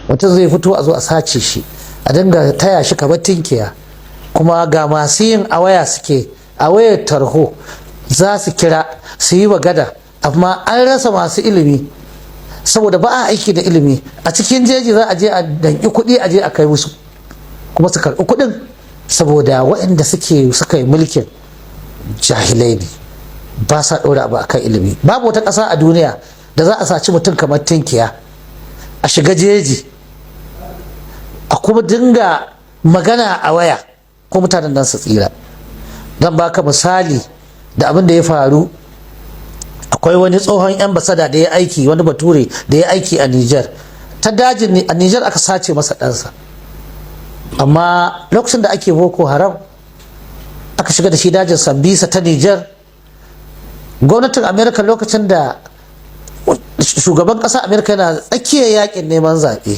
Mutum zai fito, a zo a sace shi, a dinga taya shi kamar tinkiya. Kuma ga masu yin a waya suke, a wayar tarho za su kira su yi magana, amma an rasa masu ilimi saboda ba a aiki da ilimi. A cikin jeji za a je a danki kuɗi, a je a kai musu, kuma su karɓi kuɗin, saboda waɗanda suka yi mulkin jahilai ne, ba sa ɗora abu akan ilimi. Babu wata ƙasa a duniya da za a saci mutum kamar tinkiya, a shiga jeji, a kuma dinga magana a waya, ko mutanen nan su tsira. Zan baka misali da abin da ya faru. Akwai wani tsohon ambassador da ya aiki, wani Bature da ya aiki a Niger, ta dajin a Niger aka sace masa ɗansa. Amma lokacin da ake Boko Haram, aka shiga da shi dajin Sambisa ta Niger. Gwamnatin America, lokacin da shugaban ƙasa America yana tsakiyar yakin neman zaɓe.